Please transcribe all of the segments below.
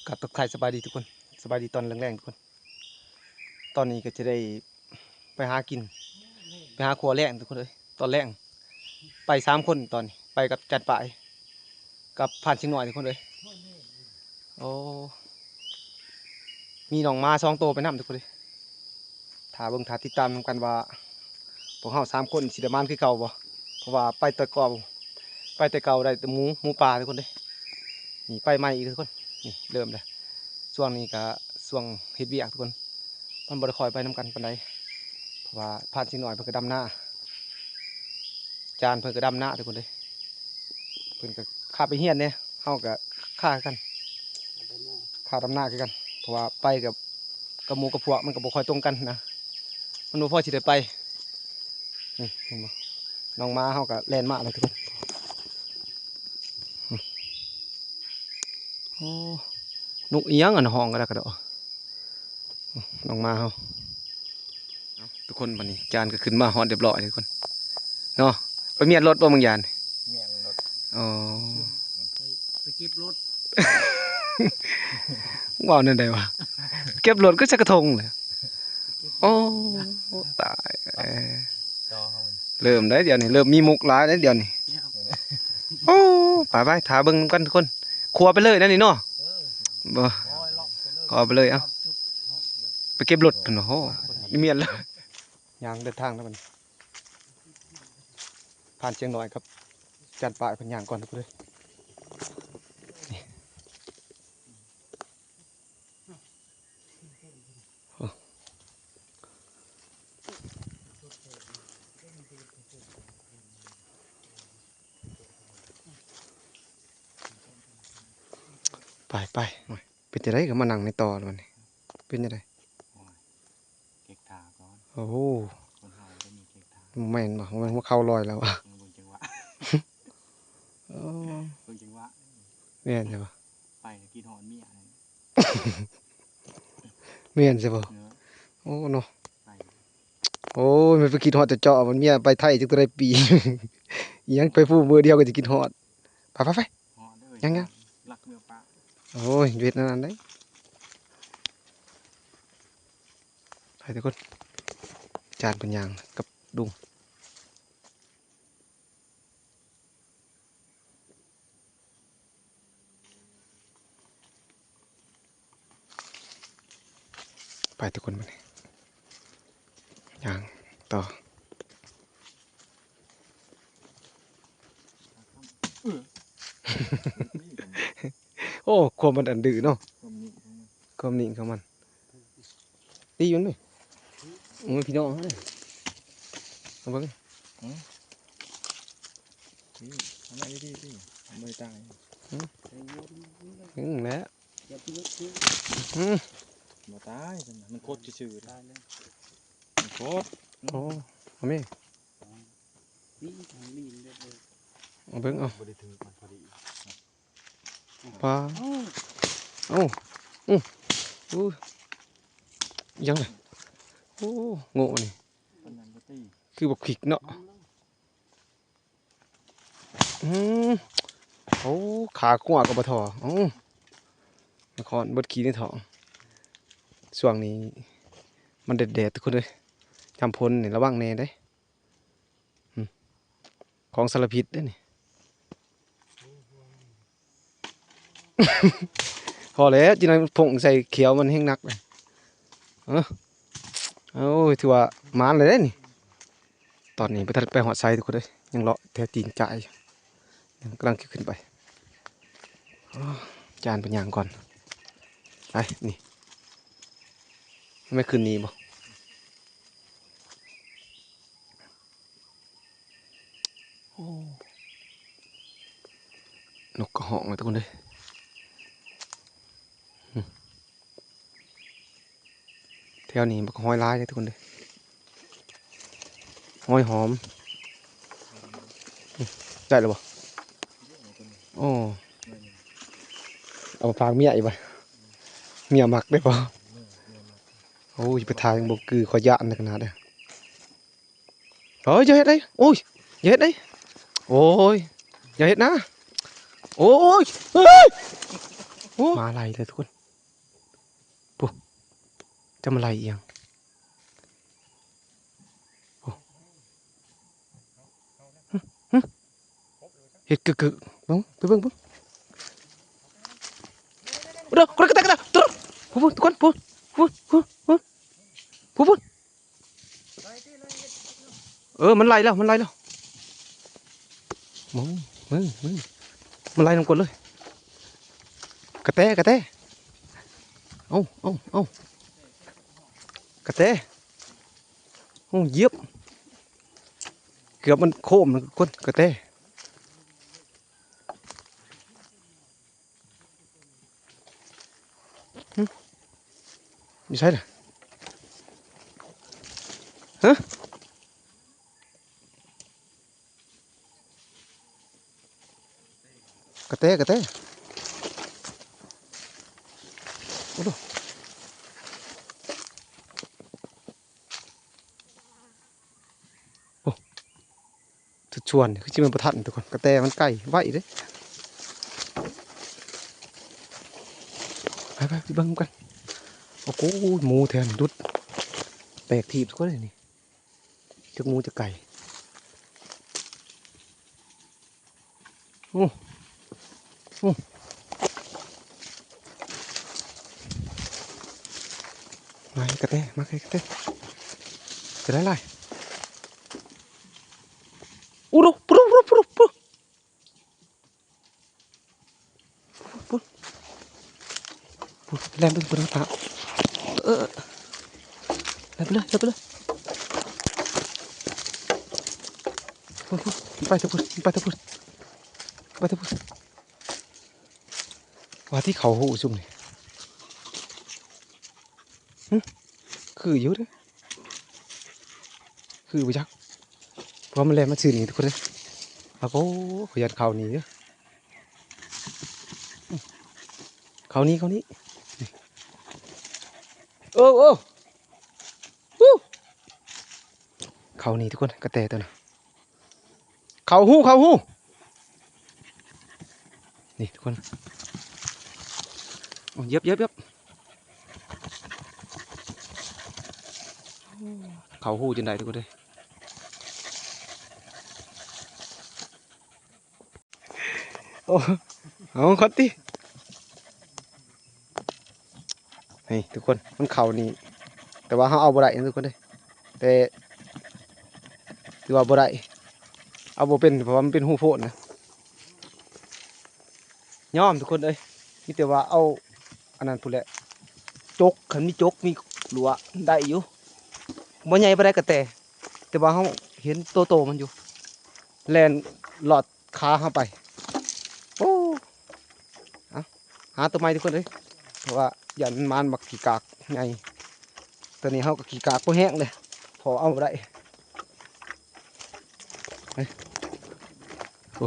อ่ะ ทักทายสบายดีทุกคน สบายดีตอนแลงๆทุกคน ตอนนี้ก็จะได้ไปหากิน ไปหาขัวแลงทุกคนเอ้ย ตอนแลง ไปสามคนตอนนี้ ไปกับจัดปาย กับพานชิงน้อยทุกคนเอ้ย โอ้ มีน้องหมาสองโตไปนำทุกคนเอ้ย ถ้าเบิ่ง ถ้าติดตามนำกันว่า พวกเฮาสามคนสิได้หมานคือเก่าบ่ เพราะว่าไปแต่เก่า ไปแต่เก่าได้แต่หมู หมูป่าทุกคนเด้ นี่ไปใหม่อีกทุกคน นี่เริ่มแล้ว ช่วงนี้ก็ช่วงเฮ็ดเวียกทุกคน มันบ่ได้ค่อยไปนำกันปานใด เพราะว่าพานชิงน้อยเพิ่นก็ดำนา จานเพิ่นก็ดำนาทุกคนเด้ เพิ่นก็ค่าไปเฮียนแหน่ เฮาก็ค่าคือกัน ค่าดำนาคือกัน เพราะว่าไปกับ กับหมู่กับพวกมันก็บ่ค่อยตรงกันนะ มันบ่พอสิได้ไป นี่เห็นบ่ น้องหมาเฮาก็แล่นมาแล้วทุกคน โอ้ นกอีหยังอะ ฮ้องกะดอกกะดอ น้องหมาเฮา เอ้า ทุกคน บัดนี้จานก็ขึ้นมาฮอดเรียบร้อยทุกคน เนาะ ไปเมียนรถบ่ บางยาน เมียนรถ อ๋อ ไป ไปเก็บรถ เว้าแนวใดวะ เก็บรถคือใส่กระทงแหละ โอ้ ตาย เอ้ย จอเฮา เริ่มได้เดี๋ยวนี้ เริ่มมีมุกหลายได้เดี๋ยวนี้ โอ้ ไปๆ ถ้าเบิ่งนำกันทุกคน ขัวไปเลยนั่นนี่เนาะ เออ บ่ ขัวไปเลย เอ้า ไปเก็บรถหั่น โอ้โห เมียนแล้ว ย่างเดินทางแล้วบัดนี้ พานเชียงน้อยครับ จานปายเพิ่นย่างก่อนทุกคนเด้ ไป ไป โอ้ย เป็นจั่งใด๋ก็มานั่งในต่อแล้วบัดนี้ เป็นจั่งใด๋ โอ้ย เก๊กท่าก่อน โอ้โห คนเฮาต้องมีเก๊กท่า แม่นบ่ แม่นหัวเข่าลอยแล้ววะ เบิ่งจังหวะ โอ้ เบิ่งจังหวะ แม่นใช่ปะ ไปก็คิดฮอดเมีย แม่นใช่ปะ เออ โอ้เนาะ ไป โอ้ย มันไปคิดฮอดแต่เจาะ มันเมียไปไทยจักเท่าใดปี อิหยังไปผู้มื้อเดียวก็สิคิดฮอด ไปๆๆ ฮอดเด้อ ยังๆ รักเมือปะ โอ้ย เฮ็ดแนวนั้นเด้ ไปทุกคน จานเพิ่นย่างกับลุง ไปทุกคน บัดนี้ย่างต่อ โอ้ ความมันอันดื้อเนาะ ความนิ่งของมัน ความนิ่งของมัน ตีมันไหม โอ้ย พี่น้องเอ้ย เอาเบิ่ง อืม นี่ เอามาดีๆ สิ มันบ่ได้ตาย อืม อืม แล้ว อืม บ่ตาย มันโคตรซื่อๆ ตายเลย มันโคตร โอ้ เอาแม่ นี่ทางลีนเด้อ เอาเบิ่ง เอา บ่ได้ถือมันพอดี ปลา เอ้า อู้ อู้ ยังไง โอ้ โง่นี่ คือบักพริกเนาะ อืม โอ้ ขาขั้วก็บ่ถอ โอ้ นครเบิดขี้ในท้อง ช่วงนี้มันแดดๆ ทุกคนเอ้ย ยามฝนนี่ระวังแน่เด้ อืม ของสารพิษเด้นี่ พอแล้ว จินายผงใส่เขียวมันแฮงหนักเลย เอ้อ โอ้ย ถือว่าหมานเลยเด้นี่ ตอนนี้บ่ทันไปฮอดไสทุกคนเอ้ย ยังเลาะแถวตีนจ่ายอยู่ ยังกำลังสิขึ้นไป อ้อ จานเพิ่นย่างก่อน ไป นี่ แม่นคืนนี้บ่ โอ้ นกก็ฮ้องเลยทุกคนเด้ย แถวนี้บักฮ้อยหลายเลยทุกคนเด้ย ฮ้อยหอม ได้แล้วบ่ โอ้ เอามาฝากเมียอีกบ่ เมียมักได้บ่ โอ้ย ไปถ่ายบ่คือ ข้อยย้านขนาดเด้อ โอ้ย อย่าเฮ็ดเลย โอ้ย อย่าเฮ็ดเลย โอ้ย อย่าเฮ็ดนะ โอ้ย เฮ้ย โอ้ มาหลายเลยทุกคน ຈະມາໄລ່ອີ່ຫຍັງ? ໂອ້ ຫຶ ຫຶ ເຮັດກຶກໆ ເບິ່ງ ໄປເບິ່ງ ເບິ່ງ ໂດ ໂດ ໂດ ໂດ ພຸ້ນ ທຸກຄົນ ພຸ້ນ ພຸ້ນ ພຸ້ນ ພຸ້ນ ເອີ ມັນໄລ່ແລ້ວ ມັນໄລ່ແລ້ວ ເບິ່ງ ເບິ່ງ ເບິ່ງ ມັນໄລ່ນຳກົນເລີຍ ກະແຕ ກະແຕ ເອົາ ເອົາ ເອົາ ກະແຕ ໂອ້ ຢຽບ ເກືອບມັນໂຄ້ມ ທຸກຄົນ ກະແຕ ຫຶ ຢູ່ໃສລະ? ຫະ? ກະແຕ ກະແຕ ໂອ້ໂຫ ໂອ້ ທຸກສ່ວນຄືຊິແມ່ນບໍ່ທັນ ທຸກຄົນ ກະແຕມັນໄກໄວເດ້ ໄປໆ ໄປເບິ່ງນຳກັນ ໂອ້ໂຫ ໝູແຖວນີ້ດຸດ ແປກຖີບ ທຸກຄົນເອີຍ ນີ້ ຈັກໝູຈັກໄກ່ ໂອ້ ໂອ້ ມາກະແຕ ມາກະແຕ ກະໄດ້ຫຼາຍ ໂອ້ໂຫ ໂອ້ໂຫ ໂອ້ໂຫ ໂອ້ໂຫ ພຸ້ນ ພຸ້ນ ແລ່ນໄປພຸ້ນ ເອີ ແລ່ນໄປເລີຍ ແລ່ນໄປເລີຍ ພຸ້ນ ພຸ້ນ ໄປເຖິງພຸ້ນ ໄປເຖິງພຸ້ນ ໄປເຖິງພຸ້ນ ວ່າທີ່ເຂົາຮູ້ຊຸມນີ້ ຫຶ ຄືຢູ່ເດ້ ຄືບໍ່ຈັກ ເພາະມັນແລ່ນມາຊື່ນີ້ ທຸກຄົນເອີຍ ອາໂກ ຂ້ອຍຢ້ານເຂົາໜີເດີ ເຂົາໜີ ເຂົາໜີ ເອີ ເອີ ຫູ ເຂົາໜີ ທຸກຄົນ ກະແຕໂຕນັ້ນ ເຂົາຫູ ເຂົາຫູ ນີ້ທຸກຄົນ ໂອ້ ຢຽບ ຢຽບ ຢຽບ ເຂົາຫູຈົນໄດ້ ທຸກຄົນເອີຍ ໂອ້ ເອົາ ຂອດຕິ ນີ້ທຸກຄົນ ມັນເຂົ້ານີ້ ແຕ່ວ່າເຮົາເອົາບໍ່ໄດ້ນະທຸກຄົນເອີຍ ແຕ່ຖືວ່າບໍ່ໄດ້ ເອົາບໍ່ເປັນ ເພາະວ່າມັນເປັນຮູໂພນນະ ຍອມທຸກຄົນເອີຍ ມີແຕ່ວ່າເອົາອັນນັ້ນພຸ້ນແຫຼະ ຈົກ ຄັນມີຈົກມີຫຼວດໄດ້ຢູ່ ບໍ່ໃຫຍ່ປານໃດກະແຕ ແຕ່ວ່າເຮົາເຫັນໂຕໂຕມັນຢູ່ ແລ່ນລອດ ຂາເຮົາໄປ ໂອ້ ເອົາ ຫາໂຕໃໝ່ທຸກຄົນເອີຍ ເພາະວ່າຢ້ານມັນມານບັກຂີ້ກາກໃຫຍ່ ຕອນນີ້ເຮົາກໍຂີ້ກາກພໍແຮງເດ້ ພໍເອົາບໍ່ໄດ້ ເອີ ໂອ້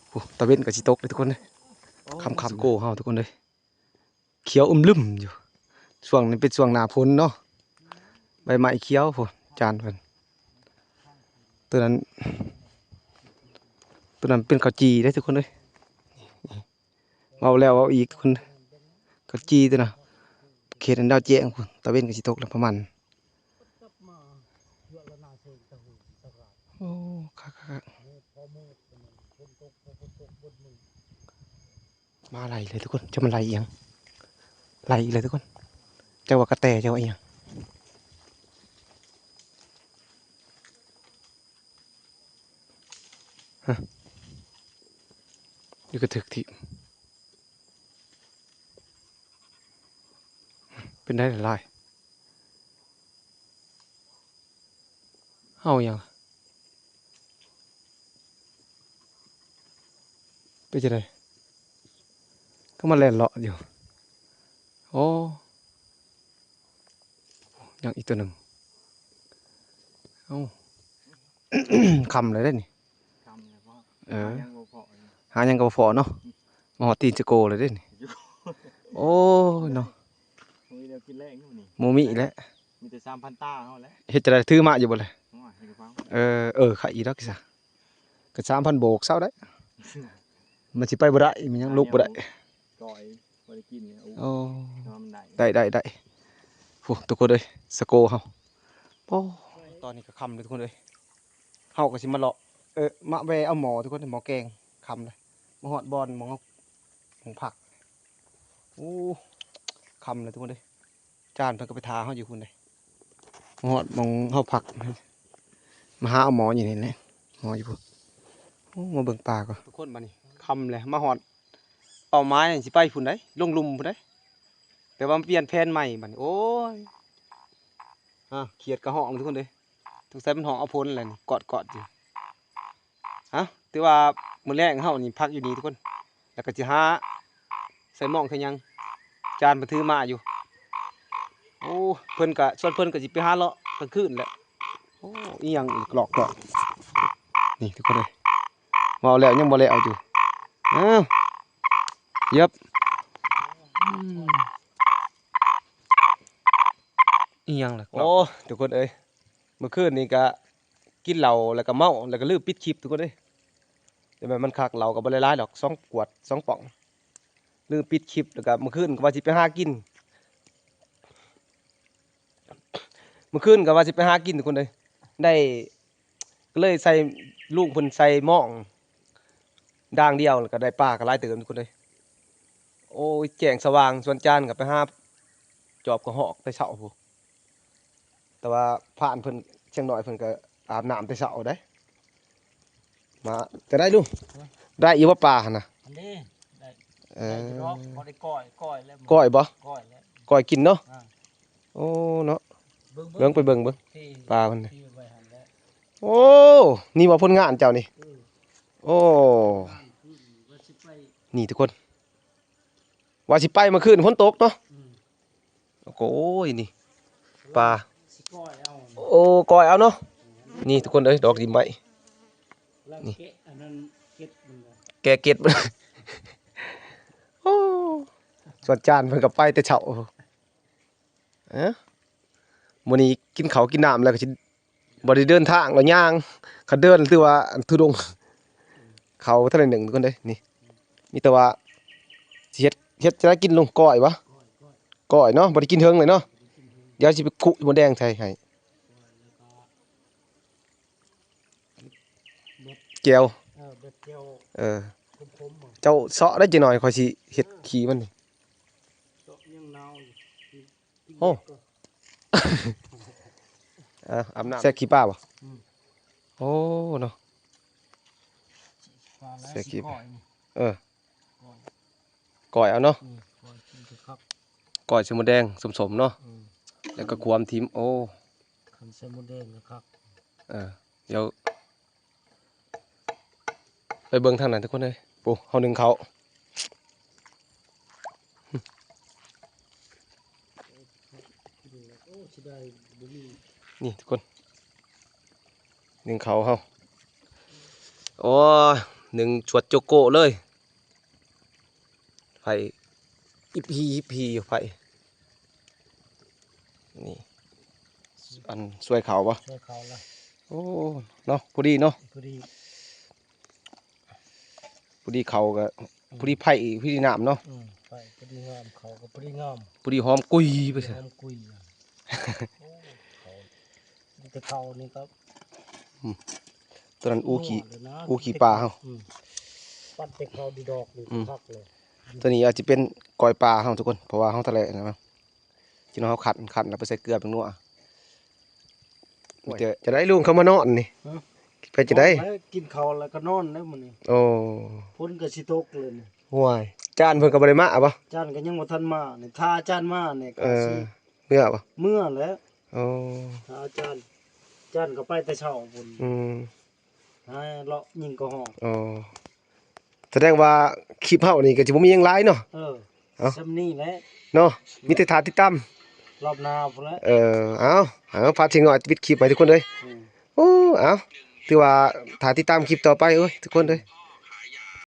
ໂອ້ ຕາເວັນກໍຊິຕົກເດ້ທຸກຄົນເອີຍ ຄ່ຳໆ ໂກເຮົາທຸກຄົນເອີຍ. ຂຽວອຶມລຶມຢູ່ ຊ່ວງນີ້ເປັນຊ່ວງໜ້າຝົນເນາະ ໃບໄມ້ຂຽວພຸ້ນ ຈານເພິ່ນ ໂຕນັ້ນ ໂຕນັ້ນເປັນເຂົ້າຈີ່ເດ້ທຸກຄົນເອີຍ ເວົ້າແລ້ວເວົ້າອີກທຸກຄົນ ເຂົ້າຈີ່ໂຕນັ້ນ ເຂດອັນດາວແຈ້ງພຸ້ນ ຕາເວັນກໍຊິຕົກແລ້ວປະມານ ໂອ້ ຄັກໆ ມາໄລ່ເລີຍທຸກຄົນ ຈະມາໄລ່ອີ່ຫຍັງ ໄລ່ອີກແລ້ວທຸກຄົນ ຈັກວ່າກະແຕ ຈັກວ່າອີ່ຫຍັງ ຮະ ຢູ່ກະຖືກທີ່ ເປັນໄດ້ຫຼາຍ ເອົາຫຍັງ ເປັນຈັ່ງໃດ ກໍມາແລ່ນເລາະຢູ່ ໂອ້ ຍັງອີກຕົວໜຶ່ງ ເອົ້າ ຄ່ຳແລ້ວເດ້ນີ້ ຄ່ຳແລ້ວເພາະ ເອີ ຫາຫຍັງກໍບໍ່ພໍ້ເນາະ ອືມ ມາຮອດຕີນສະໂກແລ້ວເດ້ນີ້ ໂອ້ຍເນາະ ບໍ່ມີແນວກິນແລງມື້ນີ້ ບໍ່ມີແຫຼະ ມີແຕ່ສາມພັນຕາເຮົາແຫຼະ ເຮັດຈັ່ງໃດ ຖືມາຢູ່ບໍ່ລະ ໂອ້ຍ ໃນກະເປົາ ເອີ ເອີ ຂາຍອີກດອກຊະ ກໍສາມພັນໂບກເຊົາໄດ້ ມັນຊິໄປບໍ່ໄດ້ ມັນຍັງລຸກບໍ່ໄດ້ ກ້ອຍ ໄດ້ກິນນີ້ ໂອ້ ໂອ້ ນ້ຳໄດ້ ໄດ້ ໄດ້ ໄດ້ ໂອ້ ທຸກຄົນເອີຍ ສະໂກເຮົາ ໂອ້ ຕອນນີ້ກໍຄ່ຳແລ້ວທຸກຄົນເອີຍ ເຮົາກໍຊິມາເລາະ ເອີ ມາແວ່ເອົາໝໍ້ທຸກຄົນ ໝໍ້ແກງ ຄ່ຳແລ້ວ ມາຮອດບ່ອນໝ່ອງເຮົາ ໝ່ອງພັກ ໂອ້ ຄ່ຳແລ້ວທຸກຄົນເອີຍ ຈານເພິ່ນກໍໄປຖ້າເຮົາຢູ່ພຸ້ນເດ້ ມາຮອດໝ່ອງເຮົາພັກ ມາຫາເອົາໝໍ້ຢູ່ນີ້ແຫຼະ ໝໍ້ຢູ່ພຸ້ນ ໂອ້ ມາເບິ່ງປ່າກ່ອນ ທຸກຄົນ ບາດນີ້ຄ່ຳແລ້ວ ມາຮອດເປົ້າໝາຍ ຊິໄປພຸ້ນໃດ໋ ລົງລຸ່ມພຸ້ນໃດ໋ ແຕ່ວ່າມາປ່ຽນແຜນໃໝ່ບາດນີ້ ໂອ້ຍ ອາ ຂຽດກໍຮ້ອງທຸກຄົນເອີຍ ສົງໄສມັນຮ້ອງເອົາຝົນແຫຼະນີ້ ກອດໆຢູ່ ເອົ້າ ຖືວ່າມື້ແລງເຮົານີ້ພັກຢູ່ນີ້ທຸກຄົນ ແລ້ວກໍຊິຫາໃສ່ໝ່ອງໃສ່ຫຍັງ ຈານເພິ່ນຖືມາຢູ່ ໂອ້ ເພິ່ນກໍ ສ່ວນເພິ່ນກໍຊິໄປຫາເລາະກາງຄືນແຫຼະ ໂອ້ ອີ່ຫຍັງອີກ ຫຼອກໆ ນີ້ທຸກຄົນເອີຍ ເວົ້າແລ້ວຍັງບໍ່ແລ້ວຢູ່ ເອົ້າ ເຢັບ ອືມ ອີ່ຫຍັງລະ ໂອ້ ທຸກຄົນເອີຍ ເມື່ອຄືນນີ້ກະກິນເຫຼົ້າ ແລ້ວກະເມົາ ແລ້ວກະລືມປິດຄລິບທຸກຄົນເອີຍ ແຕ່ແມ່ນມັນຄັກ ເຫຼົ້າກະບໍ່ໄດ້ຫຼາຍດອກ ສອງຂວດ ສອງປ່ອງ ລືມປິດຄລິບ ແລ້ວກະເມື່ອຄືນກະວ່າຊິໄປຫາກິນ ເມື່ອຄືນກະວ່າຊິໄປຫາກິນທຸກຄົນເອີຍ ໄດ້ ກໍເລີຍໃສ່ ລຸງເພິ່ນໃສ່ໝ່ອງດາງດຽວ ແລ້ວກໍໄດ້ປາກໍຫຼາຍເຕີບທຸກຄົນເອີຍ ໂອ້ຍ ແຈ້ງສະຫວ່າງ ສ່ວນຈານກໍໄປຫາຈອບກະຮອກແຕ່ເຊົ້າພຸ້ນ ແຕ່ວ່າພານເພິ່ນ ຊ່ຽງນ້ອຍເພິ່ນກໍອາບນ້ຳແຕ່ເຊົ້າເດ້ ມາ ຈະໄດ້ລຸງ ໄດ້ຢູ່ບໍ່ປາຫັ້ນນະ ອັນນີ້ໄດ້ ເອີ ໄດ້ຢູ່ດອກ ພໍໄດ້ກ້ອຍ ກ້ອຍແລ້ວ ກ້ອຍບໍ່ ກ້ອຍແລ້ວ ກ້ອຍກິນເນາະ ອ່າ ໂອ້ເນາະ ເບິ່ງ ເບິ່ງ ເບິ່ງໄປເບິ່ງເບິ່ງ ທີ່ ປາເພິ່ນ ທີ່ໄວ້ຫັ້ນແຫຼະ ໂອ້ ນີ້ບໍ່ຜົນງານເຈົ້ານີ້ ເອີ ໂອ້ ວ່າຊິໄປ ນີ້ທຸກຄົນ ວ່າຊິໄປເມື່ອຄືນຝົນຕົກເນາະ ອືມ ໂອ້ຍ ນີ້ປາ ຊິກ້ອຍເອົາ ໂອ້ ກ້ອຍເອົາເນາະ ນີ້ທຸກຄົນເອີຍ ດອກດິນໄມ້ ນີ້ ແກະເກັດມັນ ໂອ້ ສ່ວນຈານເພິ່ນກໍໄປແຕ່ເຊົ້າ ເອີ ມື້ນີ້ກິນເຂົ້າກິນນ້ຳແລ້ວກໍຊິບໍ່ໄດ້ເດີນທາງແລ້ວ ຍ່າງ ຄັນເດີນຖືວ່າທຸດົງ ເຂົ້າທັນໄດ້ໜຶ່ງທຸກຄົນເດ້ ນີ້ ມີແຕ່ວ່າຊິເຮັດ ເຮັດຈັ່ງໃດກິນລຸງ ກ້ອຍບໍ່ ກ້ອຍເນາະ ບໍ່ໄດ້ກິນເຖິງເລີຍເນາະ ດຽວຊິໄປຄຸໝົດແດງໃສ່ໃຫ້ ແຈ່ວ ເອີ ແບບແຈ່ວ ເອີ ຂົມໆ ເຈົ້າເຊາະໄດ້ຈັກໜ້ອຍ ຂ້ອຍຊິເຮັດຂີ້ມັນນີ້ ເຊາະຍັງໜາວຢູ່ ໂອ້ ເອີ ອາບນ້ຳ ແຊກຂີ້ປາບໍ່ ອືມ ໂອ້ ເນາະ ປາແລ້ວ ແຊກຂີ້ ຊິກ້ອຍນີ້ ເອີ ກ້ອຍ ກ້ອຍເອົາເນາະ ອືມ ກ້ອຍກິນກໍຄັກ ກ້ອຍໃສ່ໝົດແດງສົ້ມໆເນາະ ອືມ ແລ້ວກໍຄວາມຖິ້ມ ໂອ້ ຄັນໃສ່ໝົດແດງກໍຄັກ ເອີ ດຽວ ໄປເບິ່ງທາງນັ້ນທຸກຄົນເອີຍ ໂອ້ ເຮົາໜຶ້ງເຂົ້າ ນີ້ທຸກຄົນ ໜຶ້ງເຂົ້າເຮົາ ໂອ້ຍ ໜຶ້ງຊວດໂຈໂກະເລີຍ ໄຟອິບຮີອິບຮີຢູ່ ໄຟ ນີ້ ອັນ ຊ່ວຍເຂົ້າບໍ່ ຊ່ວຍເຂົ້າລະ ໂອ້ ເນາະ ພໍດີເນາະ ພໍດີ ພໍດີເຂົ້າກໍ ອືມ ພໍດີໄຟ ພໍດີນ້ຳເນາະ ອືມ ໄຟພໍດີງາມ ເຂົ້າກໍພໍດີງາມ ພໍດີຫອມກຸຍໄປຊະ ຫອມກຸຍ ໂອ້ ເຂົ້າ ມີແຕ່ເຂົ້ານີ້ກໍ ອືມ ຕົວນັ້ນອູຂີ້ ອູຂີ້ປາເຮົາ ອືມ ປັດແຕ່ເຂົ້າດີດອກນີ້ ອືມ ຄັກເລີຍ ຕົວນີ້ອາດຈະເປັນກ້ອຍປາເຮົາທຸກຄົນ ເພາະວ່າເຮົາທະແລະນະ ຊິເນາະ ເຮົາຂັດ ຂັດແລ້ວໄປໃສ່ເກືອແປ້ງນົວ ມີແຕ່ ຈະໄດ້ລຸງເຂົ້າມານອນນີ້ ຮະ ໄປຈະໄດ້ ນອນແລ້ວ ກິນເຂົ້າແລ້ວກໍນອນແລ້ວມື້ນີ້ ໂອ້ ຝົນກໍຊິຕົກແລ້ວນີ້ ໂອ້ຍ ຈານເພິ່ນກໍບໍ່ໄດ້ມາບໍ່ ຈານກໍຍັງບໍ່ທັນມານີ້ ຖ້າຈານມານີ້ ເອີ ກໍຊິເມືອບໍ່ ເມືອແລ້ວ ໂອ້ ຖ້າຈານ ຈານກໍໄປແຕ່ເຊົ້າພຸ້ນ ອືມ ຫາເລາະຍິງກະຮອກ ອໍ ສະແດງວ່າຄລິບເຮົານີ້ກໍຊິບໍ່ມີຫຍັງຫຼາຍເນາະ ເອີ ເອົ້າ ສ່ຳນີ້ແຫຼະເນາະ ມີແຕ່ຖ້າຕິດຕາມ ລອບໜ້າພຸ້ນແຫຼະ ເອີ ເອົາ ເອົາ ຝາກເຖິງໜ້ອຍປິດຄລິບໃຫ້ທຸກຄົນເດີ ອືມ ໂອ້ ເອົາ ຖືວ່າຖ້າຕິດຕາມຄລິບຕໍ່ໄປເອີຍ ທຸກຄົນເດີ.